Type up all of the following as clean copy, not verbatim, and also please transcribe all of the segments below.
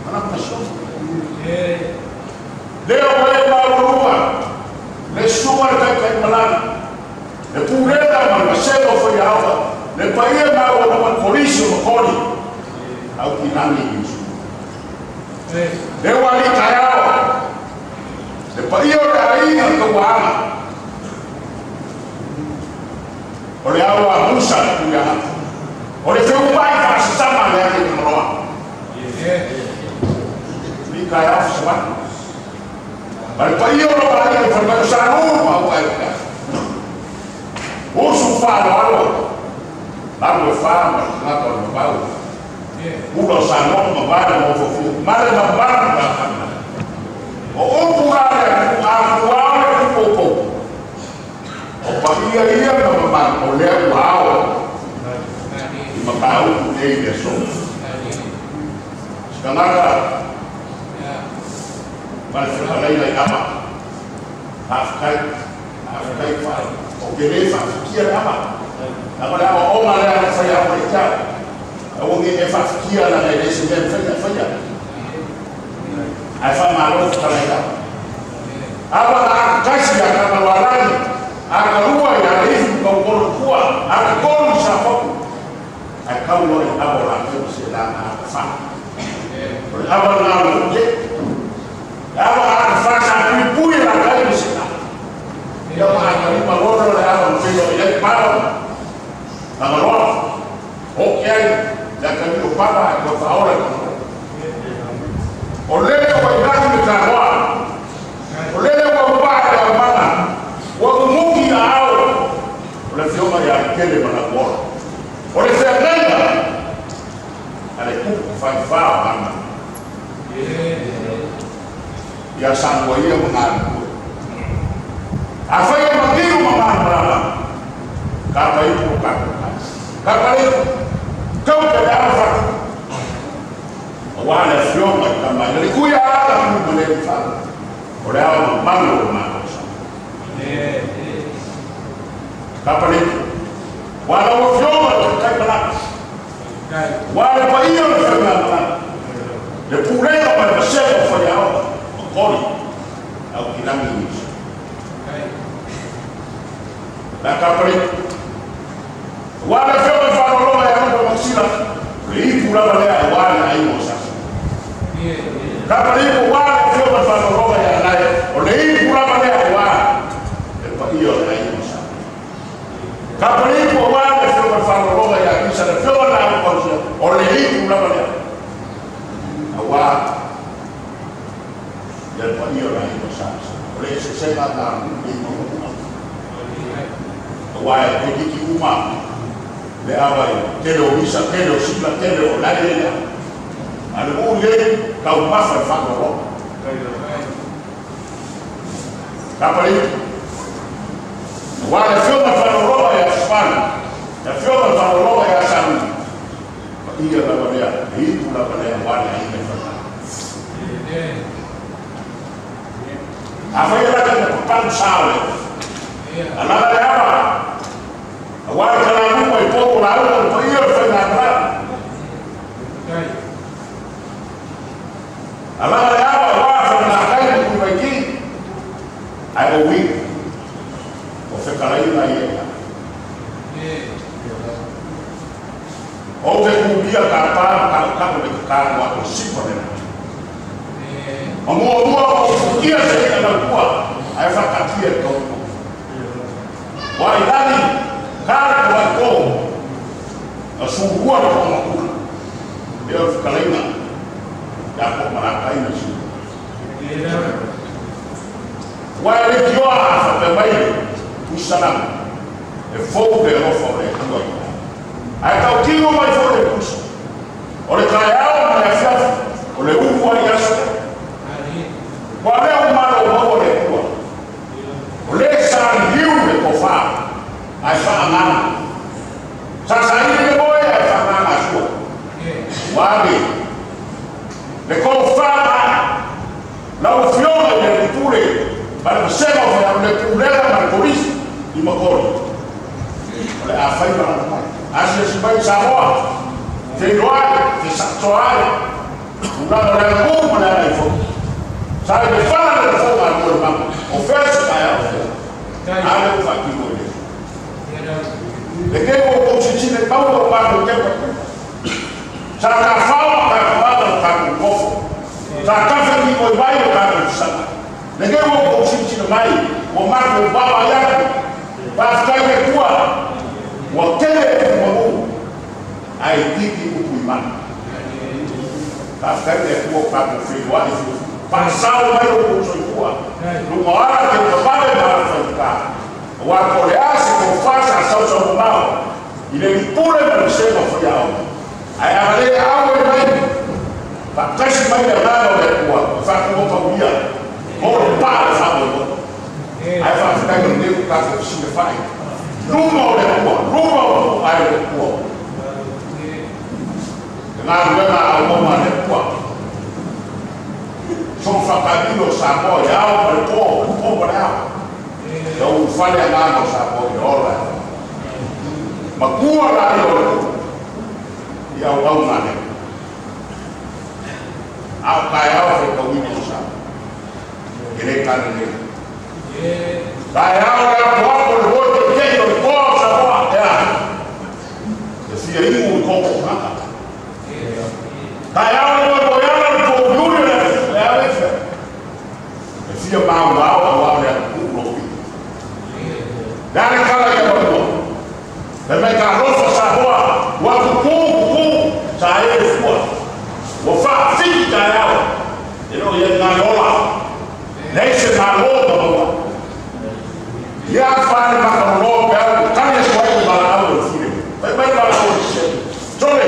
Mana masio. Lea ua e maualuga le susuga i le Taitaimalagi, le Pulega ma le Vasega o Faiaoga, le paia maualuga i le Kolisi o Makoli, Aukilagi i Iesu. Lea ua alii taeao, le paia o le aiga Tauaana, o le ao a Musa le Tuiaana, o le feupai faasasama a le ake Tagaloa. Alii taeao fesoasoani. Ma le paia o lou aiga i fale mai o Sa Lu ma au aiga. Usu faaaloalo, alu e fa ma le tagata o le vavau. Pula o Samoa ma mavae ma ofofu, male ma malu la fana. O upu la le atu a tuao le tupu o paia ia ma mamalu o lea ua ao i mataupu nei i le aso. Se tagata ma le fetalaiga i Ava. Faafetai, faafetai fa o ke le faafikia le ava. Leaga o le aoaoga lea na fai au ia te au. Aua ne i e faafikia leaga e le o se mea e mafai ona e faia. Ae faamalo fetalai ava. Ava na atataisi ia Tamaloalagi, atalua ia Leifi ma Tautolo i tua, atatolu i Safotu. Ae tau loa i ava o latou ma se la na atafa. O le ava lena o le ute. Le ava a atafa sa puipui e latai ma se la. Ia ma atalima loa le ava na feiloai ai Pala Tagaloa. O ke ai le atalii o Pala ae toe faaola i Tagaloa. O lele ua i lagi le tanoa, o lele ua upa i le aumana, ua mumuki aao o le afioga ia Letele ma Lauola. O le feagaiga a le tupu faifa o Gama. Ia Samoa ia ma galulue. Afai e matiu ma malamalama, tapa ipu o tatou tai. Tapa ipu, tau pe le ava fatu. Aua le afioga i Tamaina, le kuia ala tu ma le fale. O le ao mamalu o le Malo o Samoa. Tapa ipu. Ua lau afioga i le Taitai Malagi. Ua le paia o le faigamalaga. Le pulega ma le vasega o faiaoga, Makoli, Aukilagi i Iesu. La tapa ipu. Ua le afioga i Faalologa ia Lupe Makasila, o le ipu lava lea aua le aiga o Sasa. Tapa ipu ua le afioga i Faalologa ia Anae, o le ipu lava lea aua le paia o le aiga o Sasa. Tapa ipu ua le afioga i Faalologa ia Isa, le afioga na au pausia, o le ipu lava lea aua le paia o le aiga o Sasa. O le eseesega na i maua. Aua e toeitiiti uma le ava i tele o misa, tele o sila, tele o lae le ava. A le uu lei taumafa i faalologa. Tapa le ipu. Aua le afioga i Faalologa ia Sipana, le afioga i Faalologa ia Salui, paia lava lea, le ipu lava lea aua le aiga i Faleaana. Afai e lata ina papalu sa o le alaga le ava, aua le talaluma i pou o lauga o le paia o le faigamalaga. Alaga le ava aua Falenatai ma Tuivaiti, ae ou i o fetalaiga ia i ava. Ou te tulia tapa ma tautau le tatalo a o sipa le lata. Ma muamua o futia se ina lautua, ae whakatia e tautua. Wa i lani, ka le tawai tō, na sūrua le toamatula. Lea o le fetalaiga, ia ko malatai na sūrua. Ua e le tioa a whapea mai le tuisalama, e fou le alofa o le Atua i ai. Ae tautino mai foi le tusi, o le taeao ma le afiafi, o le ulu ai aso. Ua lea o malo maua le Atua. O le sa liu le tofa, ae faagana. Sa saili le moe ae faagana sua. Ua le, le tofa mai, lau afioga i le pule, ma le vasega o faiaoga, le pulega ma le kolisi i Makoli. O le a fai ma lana mai. Asiasi mai i Samoa, feiloai, fesaatoai. Tulaga o le aganuu ma le agaifono. Sa i le fala le lafoga a le mama. O fea se taeao fea. A lea ua faatino i le. Le ke ua kou silasila i maua o matou tepa. Sa tafao ma tapuaga o tatou nofo. Sa tafe kikoi mai o tatou saga. Le ke ua kou silasila mai ua matou vaavaai atu. Faafetai i le Atua ua tele upu manu ae itiiti upu i mana. Faafetai i le Atua ua tatou feiloai faasao mai lo outou soifua luga o ala teutavale ma ala faigata. Aua po o le a se tofa sa sausau mamao i le pule ma le vasega o faiaoga, ae a le auai mai faatasi mai le agaga o le Atua e faatumataulia mo le pa o le faamoemoe. Ae faafetai o lenei ua tatou fesilafai luma o le Atua, luma o ae o le Atua. Le galuega a auauna a le Atua, soofaatamilo o Samoa i le ao ma le po, le po ma le ao. Ia ulufale agaga o Samoa i le ola. Matua la ia o le Atua i auauna a le Atua. A o taeao faitauina o Samoa, e le talelei. Taeao le apoapo le moe teitei o le toa o Samoa, ea, e fia iu i koko o tagata. Taeao le moemoeala le pouliuli o le alefe. E fia maumao aua o le atunuu lopi. Le ale kala ia manua. Le mai talofa Samoa, ua tutu tutu sa e le fua. Ua faafiti taeao. E le o ia ngā ola. Leai se malo ma maua. Ia fale makalolo pe au, tali atu ai le valaau o le file. Fai mai le valaau o le sese. Sole,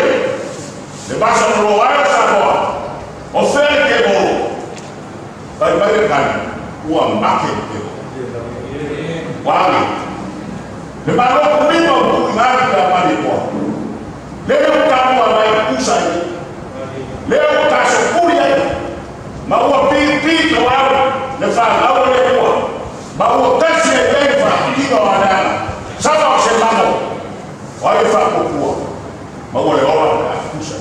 le vasa lolo ai o Samoa, o fea le tebolo. Fai mai le tali, ua make le tebolo. Ua age. Le malo kulima o tui ngā ki a mali koa. Lele o tāmua mai kusa i. Lea o tāsopuri ai. Ma ua pi pi ka wau le whanau le kua. Ma ua kasi e lei whakitinga o aleana. Sama o se mamo. O ai whakopua. Ma ua le ora le afusa.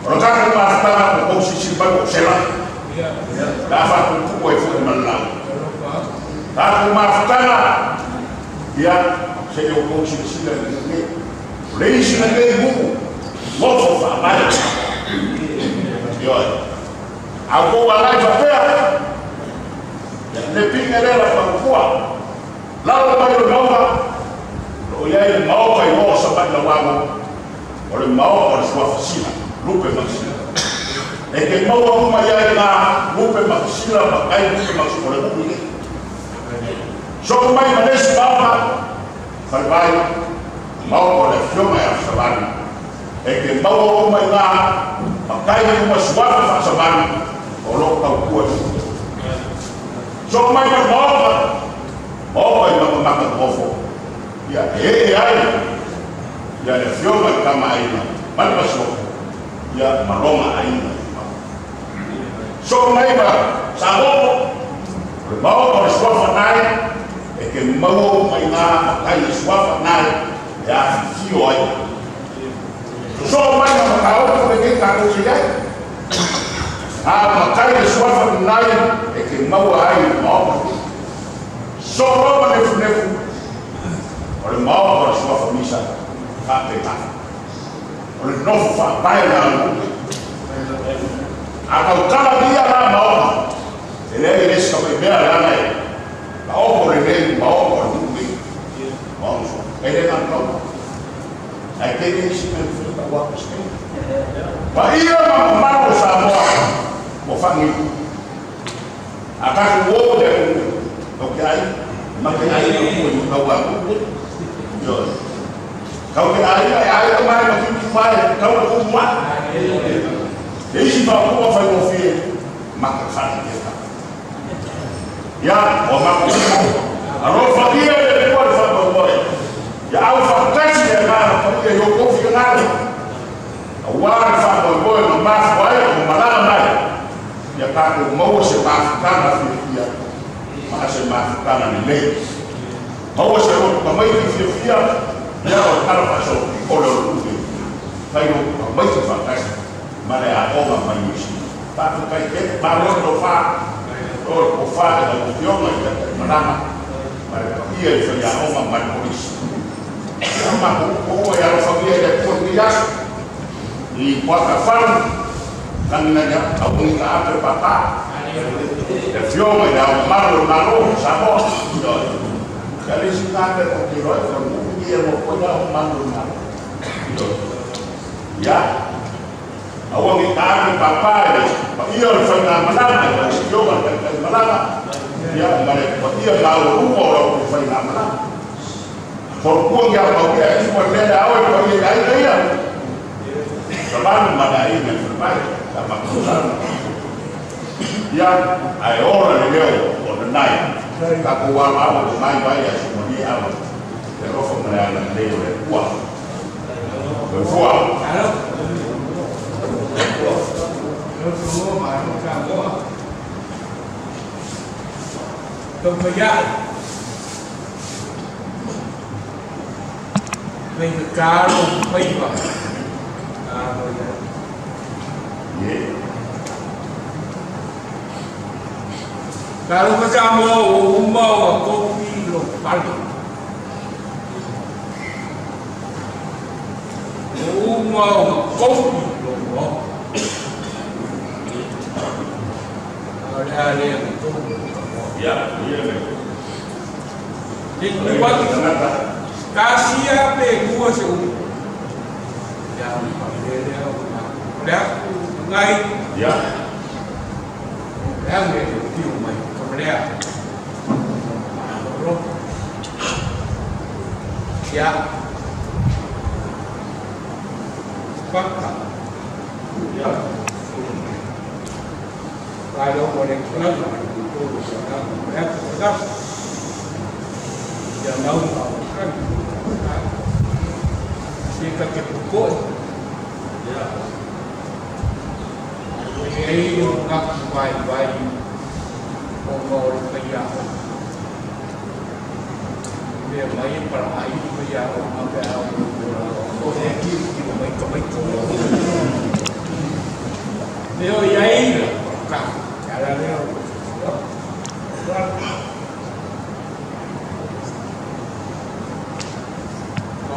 O le tātou mafutanga o kou sisi mai o sela. La whakupua e fua malau. Tātou mafutanga. Ia, se o kou sisi la le. O le isi na nei mu. Mofo wha mai. Ioe. Au kou alai whapea. Le pinga le la whakupua. Lalo mai o maunga. O iai le maoka i o sa mai la wango. O le maoka o le suafasila. Lupe makasila. E ke maua uma iai ngā lupe makasila ma kai lupe makasila. O le muku i. So mai ma nesi maoka. Whai maoka o le fionga e afsavani. E ke maua uma i ngā makai uma suafa whaasavani. O lo tau kua i. So mai ma maoka. Maoka i makamaka tofo. Ia e e ai. Ia le fionga i kama aina. Mani masoko. Ia malonga aina. So mai ma Samoa. O le maoka o le suafa nai. E ke maua uma i ngā makai i suafa nai. E afifio ai. So mai ma makaopo le ke tātou se iai. A makai le suafa nai e ke maua ai le maoka. So roma nefu nefu. O le maoka o le suafa misa. Whaapena. O le nofo whaapae na alu. A tautala lia la maoka. E lea i lesi ka mai mea le ana e. Ka oko le nei maoka o le nui. Maoka. E le ngā tau. Ai te isi me whita waka se. Pa ia ma mamalu o Samoa. O whangi. A tatou o le atu. Kau ke ai. Ma ke ai ka kua i kau a ku. Yo. Kau ke ai ai ai ka mai ma ki mai kau le ku mai. Le isi fa kua whai o fie. Ma ke whai ke ta. Ia, o ma ku. Alofa ia le kua le whai Ia au whakatasi e ngā pa ia i o kofi ngā. Aua le whai ma mafu ai o malanga mai. Ia tātou maua se mafutanga fiafia. Ma se mafutanga lelei. Maua se roto ka mai ki fiafia. Ia o tala whaso o le o le. Whai o ka mai te whakatasi. Ma le aoga mai Niu Sila. Faafetai tele, malo le tofa, o le tofa i lau Afioga i taitai malaga ma le paia i faiaoga ma le kolisi. Ia, o matou upu ua ia alofagia e le Atua lenei aso. I Puatafalu, lagi aua ne i taape papa. Le Afioga i le Ao Mamalu o le Malo o Samoa. Ioe. Ia le isi lena mea tou te iloa ai, o le nuu lenei e alu atu ai le Ao Mamalu o le Malo. Ioe. Ia, aua ne i taape papa i le paia o le faigamalaga i lau Afioga i le taitai malaga, ia ma le paia maualuga o lau faigamalaga. Solopua ni au ia i ua lele a oe paia i aiga ia. Savalu ma le aiga i falepai, sa matou. Ia, ae ola le leo o nanai. Tatou alo alo mai vai a sumalia alo. Le alofa ma le agalelei o le Atua. Soifua. Faigata lou faiva alo ia. Ye. Talofa Samoa ua uma ua tofi lou fale. Ua uma ua tofi lou maota. A o le a lea na tonu Samoa. Ia, ia le. Le tu atu tasia pe lua se upu. Ia faapea o le aku ngai. Le a me tiu mai kamalea. Malo. Ia. Paka. Malo mo le tulaga mai tolu sa na le aku ka. Ia nau au kan. Se ka ke poko. Ei o ngā vai vai o ngā o le paia o. Mea mai e para ai le paia o ngā pea o o he ki ki o mai ka mai ko. Leo i ai la ka. Ala leo.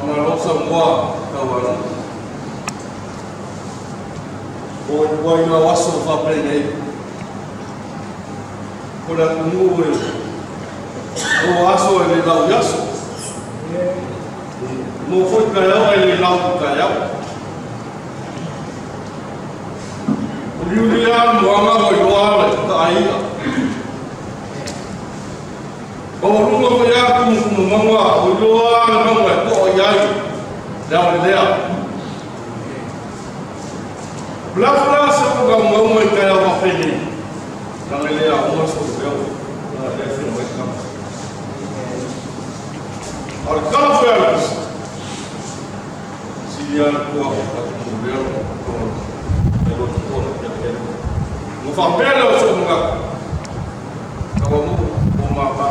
Malo Samoa tauala. O i ua i lau aso whapere nei. Ko le atunuu e o aso e le lau i aso. Mo foi taeao e le lau i taeao. O liuli a moanga mo iloa le taia. O lunga ko ia kumu kumu manga o iloa le manga e toa i ai. Lea o le lea. Bla bla sa ko ga mau mai taeao whapere nei. Langa lea o so leo. Na le whina mai kama. O le kala foi a le pisa. Sili ana kua o atu mo leo o e loto tona kia kere. Mo whapea leo so mga kawa mo o mā mā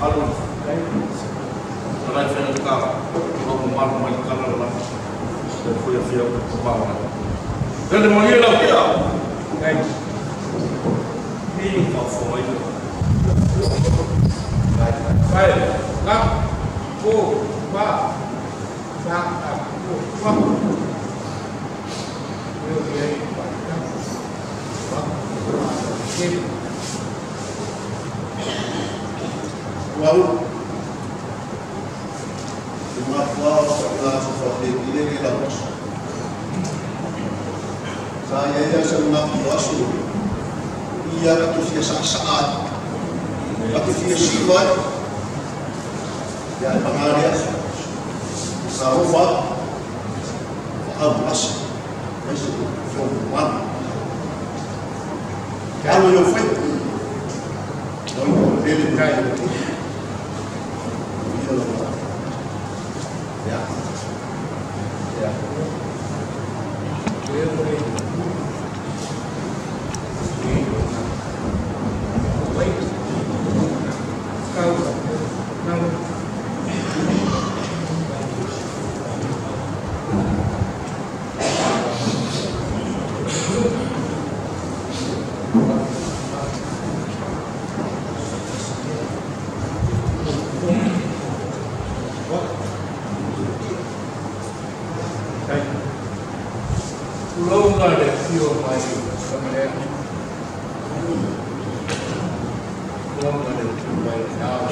alu. Na lai whina ka o mo malu mai kala la. Le fuia fia o mā mā. Lele mo ia lau kia. Ngai. Ni Whafo mai le. Vai, la, ko, pa, sa, a, ko, pa. Leo i ai pa, ka, pa, ke. Uau, te mafua o sa ka so fa pe ile le la aso. Sa ia ia sa nga ku aso. Ia ka tu fia sa sa ai. Ka tu fia siwa. Ia e pangaria. Sa rofa. Fa au asa. Mai se fo wan. Alo yo fai. Oi, lele kai. Ia la. Ya. Ya. Leo mo le. Wait. Kau, nalo. Afio mai Samalea. Longa le tu mai nao.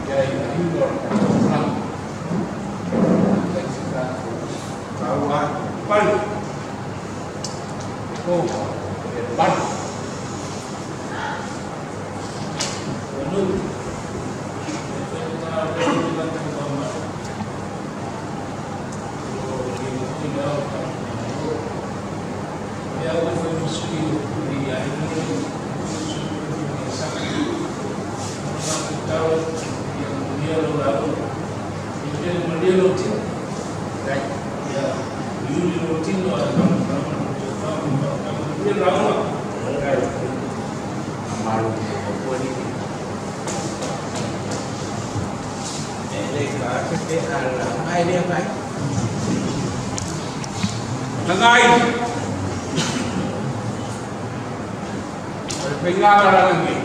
Kia i ingo la. Kai se ka kau a pali. Ko e pali. Manu. Langai. O le faiga lagi.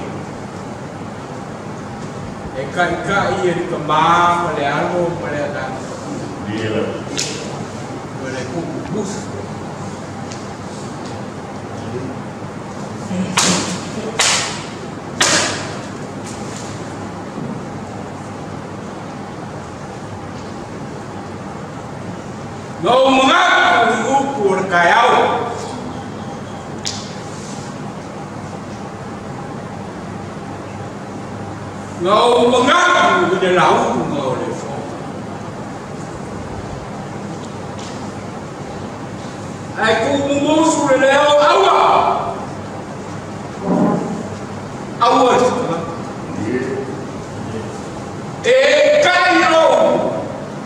E kai kai e ka ma ma le alo ma le ana. Dia. Ma le kuku bus. No mga upu o le kaiau. No mga u le lau o le fo. Ai ku mumusu le leo aua. Aua. E kai lo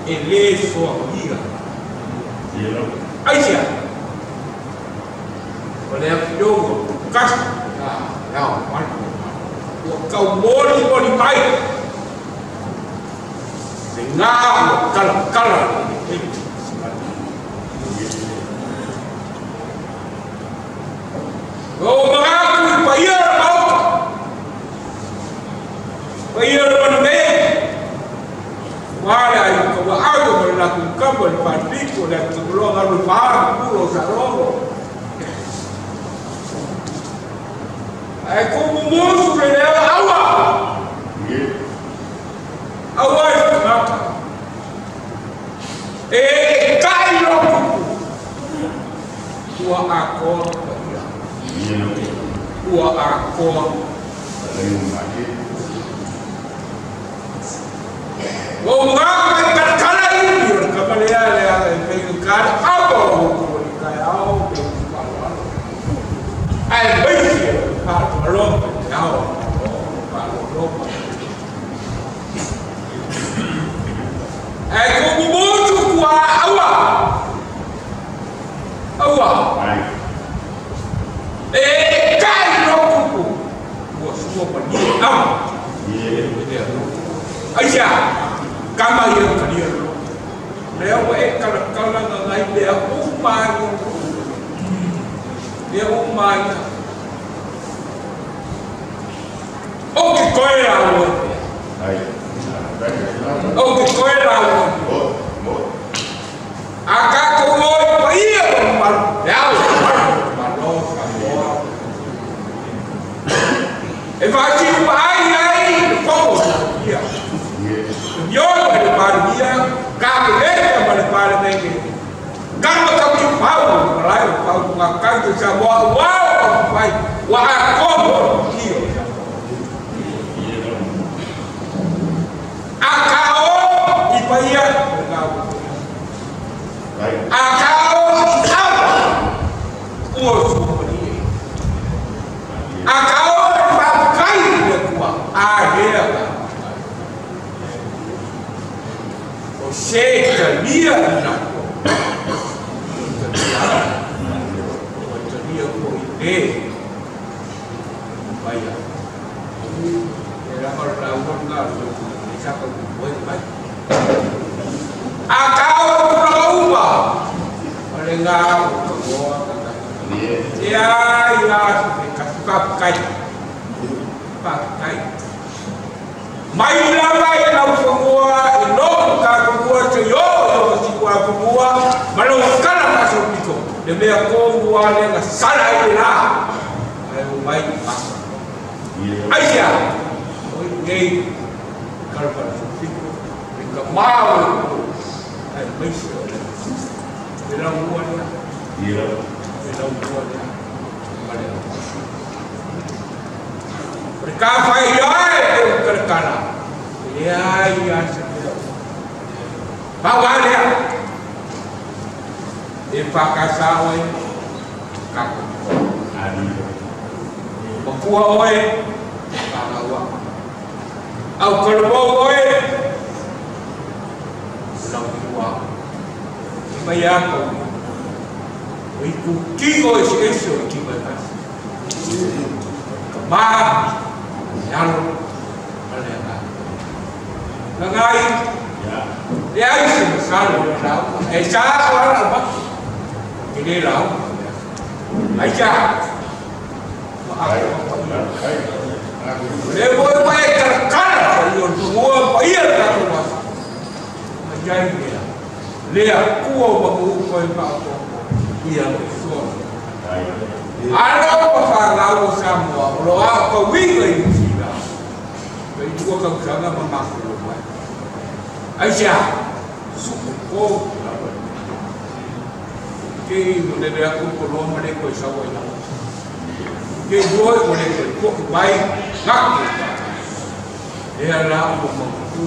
e le soa ia. Ai sia. O le afioga kasi. Ah, yao, mal. Ua kau moli moli mai. Le ngā ua kala kala. O mga kui paia la maota. Paia la mana me. Wale ai ka wa au ma la ku kamba le patiko le ku lo ngalu pa ku lo sa lo. Ai ku musu le le awa. Awa i mata. E kai lo ku. Ua akoa paia. Ua akoa. O ngā mai karakara i o le kamalea le a e pei kare awa o ku le kai ao pe ku palo. Ai meisi ka lo ao palo lo. Ai ku mutu ku awa. Awa. E kai lo ku. Ua sua pa ni awa. Ai sia. Kama ia ka dia lo. Lea ua e kala kala ngai lea uma i. Lea uma i. O ke koe la ua. O ke koe la ua. A ka ko oi pa ia o malu. Lea o malu. Malo ka moa. E whāti uma ai ai le kongo ia. Yo le parmia ka ke le ma le parmenge. Ka ma ka ki pau lai pau ka ka te sa wa wa pai wa ko ki a ka o i paia ka a ka o i ka o su ni a ka o i pa kai le kua a he o se talia na o talia ko i le paia era la unga le saka ko i a ka o ku uma o le nga ko ko ia ia ka ka kai pa kai mai lava e lau whangoa e no ka whangoa te yo yo si kua whangoa ma lo kala ka so piko. Le mea tonu lava lea na sala ai le la, ae omai i fafo. Aisea? O lenei Kalapalafofito, le tama o le atunuu, aemaise o le le laumua lea, le laumua lea ma le auaso. O le tafai ai e te talatala, e leai lava se mea o pau lava lea. E FKS oe, kako. Makua oe, pagaua. Au kalawau oe, lautua. E mai a kau. O i kukiko e se ese o ki mai kasi. Ka mā, e alo, ma le aga. Lagai, leai se masalo o le lauga. E sa o ala o maki. E le lauga. Ai cha. Ua apo pa ia. O le moe moe e karakara pa ia o le mua pa ia le tatou asa. Ma iai lea. Lea kua o maku upo e maopopo ia le soa. Alo ma whanau o Samoa o lo ao kauiga i Niu Sila. Mai lua tausaga ma matou omai. Aisea? Suku ko lava. Ke i mo lele aku ko loa ma le koe sau ai lava. Ke hoi mo le koe fo'i mai ngaku. Lea la ua mautu.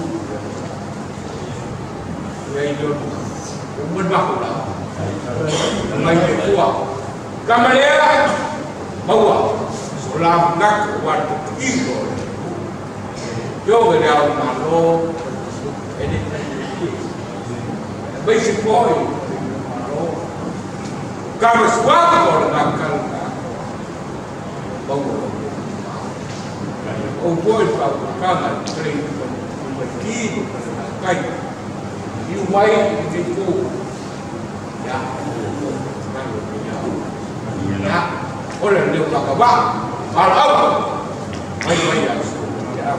Ia i leo o mo makou la. Mai te kua. Kama lea maua. So la ngaku wa te iko. Yo le au malo. E le mai se foi malo. Kama suaka o le ngakal maua. O foi pa kanga trei ko ki kai. I mai i te ku. Ya. Ya. O le leo ka ba. Al au. Mai mai ya. Ya.